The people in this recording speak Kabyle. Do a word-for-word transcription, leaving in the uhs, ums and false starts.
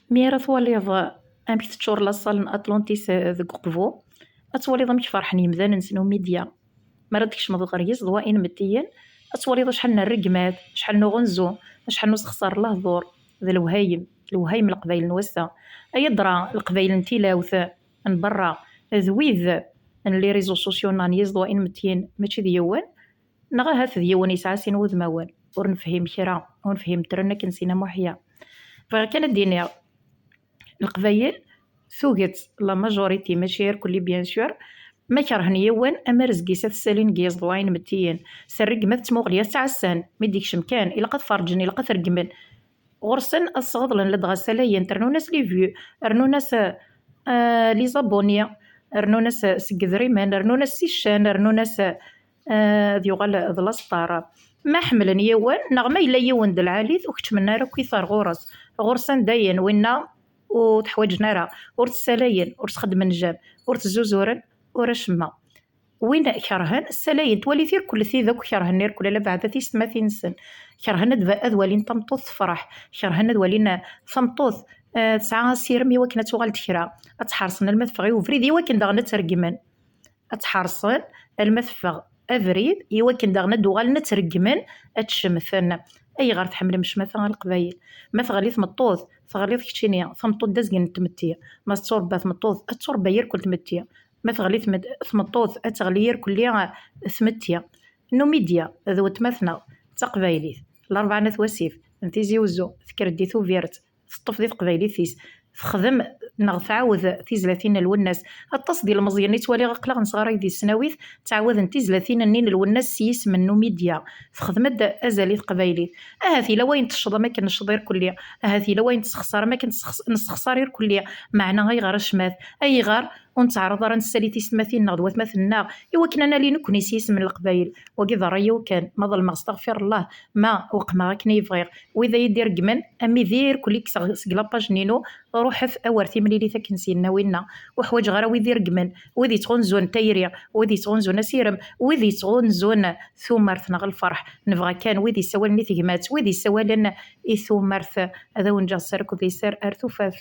Mi ara twaliḍ amek teččur laṣal n Atlantis deg Uqbu, ad twaliḍ amek ferḥen yimdanen s Numidya. Mi ara d-tkecmeḍ ɣer yiẓeḍwa inmettiyen, ad twaliḍ acḥal n rregmat, acḥal n uɣunzu, acḥal n usexṣar n lehdur, d lewhayem, lewhayem n Leqbayel n wass-a. Ay adra, Leqbayel n tilawt, n berra, d wid n les réseaux sociaux-nneɣ n yiẓeḍwa inmettiyen, mačči d yiwen, neɣ ahat d yiwen yesɛa sin wudmawen, ur nefhim kra, ur nefhim tren akken sina Muḥya. Bɣiɣ kan ad d-iniɣ, Leqbayel, tuget, la majorité, mačči irkelli, bien sûr, ma kerhen yiwen, amar zgis ad t-ssalin deg yiẓeḍwa inmettiyen, s rregmat d tmuɣli ad t-ɛassan, mi d-ikcem kan, ilaq ad t-ferǧen, ilaq ad t-reggmen. Ɣur-sen ad sɣeḍlen ladɣa ssalayen, rnun-as les vues, rnun-as, euh, les abonnés, rnun-as seg idrimen, rnun-as si ccan, rnun-as, euh, ad yuɣal d lasṭar. Ma ḥemmlen yiwen, neɣ ma yella yiwen d lɛali-t, ur keččmen ara akk-it ar ɣur-s. Ɣur-sen dayen, winna ur t-ḥwaǧen ara, ur t-ssalayen, ur s-xeddmen jam, ur t-zzuzuren, ur acemma. Win kerhen, ssalayen, twali tirkul tid akk kerhen irkul, ala beɛda tiyessetmatin-nsen. Kerhen ad, ad walin tameṭṭut tefreḥ, kerhen ad walin, eh, tameṭṭut, eh, tesɛa asirem i wakken ad tuɣal d kra, ad tt-ḥerṣen alma teffeɣ i ubrid, i wakken daɣen ad tt-reggmen. Ad tt-ḥerṣen alma teffeɣ abrid, i wakken daɣen ad d-uɣalen ad tt-reggmen, ad tt-cemten. Ayɣer tḥemmlem ccmata a Leqbayel? Ma teɣli tmeṭṭut, teɣliḍ keččini, tameṭṭut d azgen n tmetti. Ma tetturebba tmeṭṭut, ad tetturebba irkul tmetti. Ma teɣli tmed-, tmeṭṭut, ad teɣli irkelli, ah, tmetti. Numidya d weltma-tneɣ, d taqbaylit. Larebɛa n At Wasif, n Tizi Uzzu, tekker-d di Tubiret, teṭṭef di teqbaylit-is, texdem neɣ tɛawed tizlatin n Lwennas. Aṭas di ilmeẓyen i ttwaliɣ aql-aɣ nesɣaray di tesnawit, ttɛawaden tizlatin-nni n Lwennas s yisem n Numidya. Texdem-d azal i teqbaylit. Ahat yella wayen tecceḍ am akken necceḍ irkelli. Ahat yella wayen tesxeṣar am akken tesxes-, nessexṣar irkelli. Meɛna ayɣer acmat? Ayɣer ur nettɛaraḍ ara nessali tiyessetmatin-nneɣ d watmaten-nneɣ, i wakken ad nali nekkni s yisem n Leqbayel? Wagi d ṛṛay-iw kan, ma ḍelmeɣ, stagfirullah, ma weqmeɣ akken i bɣiɣ. Wid ay d-ireggmen, ami d irkelli kkseɣ seg lapage-nni-inu, ruḥet a wer timlilit akken s-yenna winna. Ur ḥwaǧeɣ ara wid ireggmen, wid yettɣunzun tayri, wid yettɣunzun asirem, wid yettɣunzun tumert neɣ lferḥ. Nebɣa kan wid yessawalen i tegmat, wid yessawalen i tumert. Ad awen-ǧǧeɣ sser akked liser ar tufat.